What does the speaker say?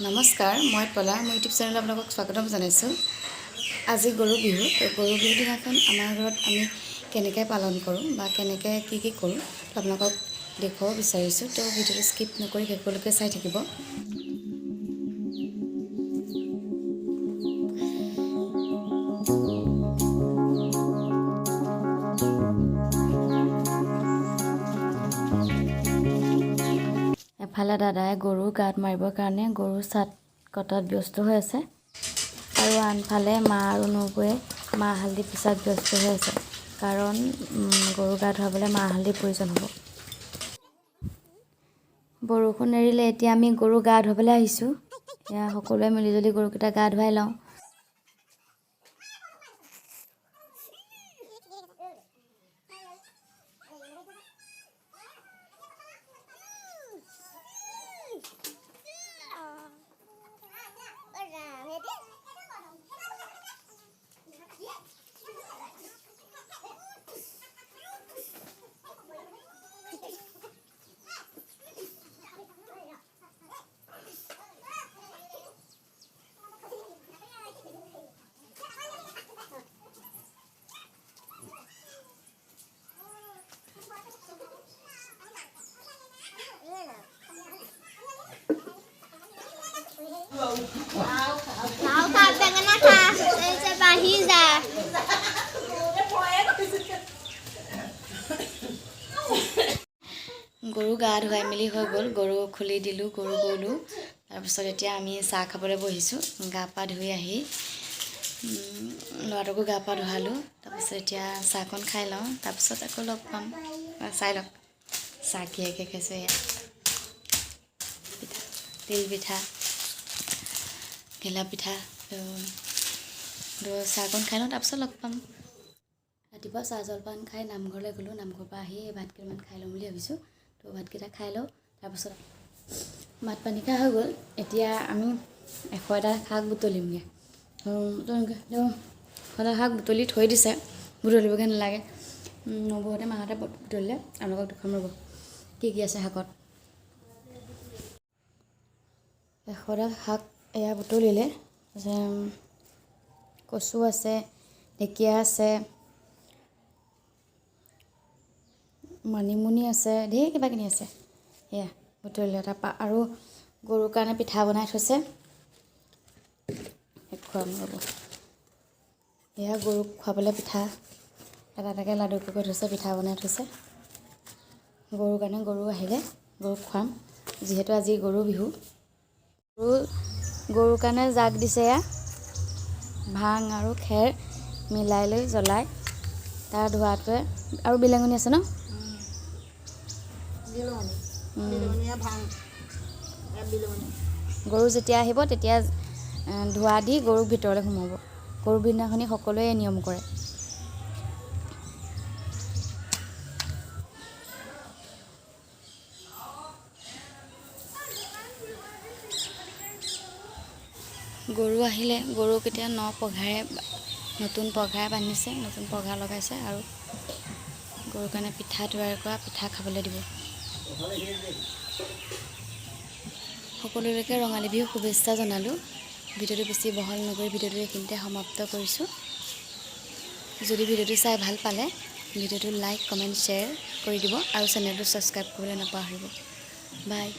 নমস্কাৰ, মই পলা। মোৰ ইউটিউব চেনেলত আপোনালোকক স্বাগতম জনাইছোঁ। আজি গৰু বিহু। তো গৰু বিহু দিনাখন আমাৰ ঘৰত আমি কেনেকৈ পালন কৰোঁ বা কেনেকৈ কি কি কৰোঁ, তো আপোনালোকক দেখুৱাব বিচাৰিছোঁ। তো ভিডিঅ'টো স্কিপ নকৰি শেষলৈকে চাই থাকিব। এফালে দাদাই গৰু গাত মাৰিবৰ কাৰণে গৰু চাট কটাত ব্যস্ত হৈ আছে আৰু আনফালে মা আৰু নবৌৱে মাহ হালধি পিচাত ব্যস্ত হৈ আছে, কাৰণ গৰু গা ধুৱাবলৈ মাহ হালধিৰ প্ৰয়োজন হ'ব। বৰষুণ এৰিলে। এতিয়া আমি গৰু গা ধুৱাবলৈ আহিছোঁ। এয়া সকলোৱে মিলিজুলি গৰুকেইটা গা ধুৱাই লওঁ। লাও খা, বেঙেনা খা, এই যে বাঢ়ি যা। গৰু গা ধুৱাই মেলি হৈ গ'ল। গৰু খুলি দিলোঁ, গৰু গ'লোঁ। তাৰপিছত এতিয়া আমি চাহ খাবলৈ বহিছোঁ। গা পা ধুই আহি ল'ৰাটোকো গা পা ধুৱালোঁ। তাৰপিছত এতিয়া চাহকণ খাই লওঁ, তাৰপিছত আকৌ লগ পাম। চাই লওক চাহ কিহে কিহে খাইছোঁ। এয়া পিঠা, তিল পিঠা, ঘিলা পিঠা। তো চাহকণ খাই লওঁ, তাৰপিছত লগ পাম। ৰাতিপুৱা চাহ জলপান খাই নামঘৰলৈ গ'লোঁ। নামঘৰৰ পৰা আহি ভাত কেইটামান খাই ল'ম বুলি ভাবিছোঁ। তো ভাতকেইটা খাই লওঁ। তাৰপাছত ভাত পানী খাই হৈ গ'ল। এতিয়া আমি 101টা শাক বুটলিমগৈ। 101টা শাক বুটলি থৈ দিছে, বুটলিবগৈ নালাগে। নবৌহঁতে মাহঁতে বুটলিলে। আপোনালোকক দেখুৱাম ৰ'ব কি কি আছে শাকত। 100টা শাক এয়া বুটলিলে। কচু আছে, ঢেকীয়া আছে, মানিমুনি আছে, ঢেৰ কিবা কিনি আছে। সেয়া বুটলিলে। তাৰপৰা আৰু গৰুৰ কাৰণে পিঠা বনাই থৈছে, খুৱাম ৰ'ব। এয়া গৰুক খুৱাবলৈ পিঠা, এটা এটাকৈ লাডু কৰি থৈছে, পিঠা বনাই থৈছে গৰুৰ কাৰণে। গৰু আহিলে গৰুক খুৱাম, যিহেতু আজি গৰু বিহু। গৰুৰ কাৰণে জাক দিছে। এয়া ভাং আৰু খেৰ মিলাই লৈ জ্বলাই তাৰ ধোঁৱাটোৱে আৰু বিলঙনি আছে ন। বিলঙনি, বিলঙনীয়া ভাং, বিলঙনি। গৰু যেতিয়া আহিব তেতিয়া ধোঁৱা দি গৰুক ভিতৰলৈ সোমাব। গৰু বিহুদিনাখনি সকলোৱে এই নিয়ম কৰে। গৰু আহিলে গৰুক এতিয়া ন পঘাৰে, নতুন পঘাৰে বান্ধিছে, নতুন পঘা লগাইছে আৰু গৰুৰ কাৰণে পিঠা তৈয়াৰ কৰা পিঠা খাবলৈ দিব। সকলোলৈকে ৰঙালী বিহু শুভেচ্ছা জনালোঁ। ভিডিঅ'টো বেছি বহল নকৰি ভিডিঅ'টো এইখিনিতে সমাপ্ত কৰিছোঁ। যদি ভিডিঅ'টো চাই ভাল পালে ভিডিঅ'টো লাইক, কমেণ্ট, শ্বেয়াৰ কৰি দিব আৰু চেনেলটো ছাবস্ক্ৰাইব কৰিবলৈ নাপাহৰিব। বাই।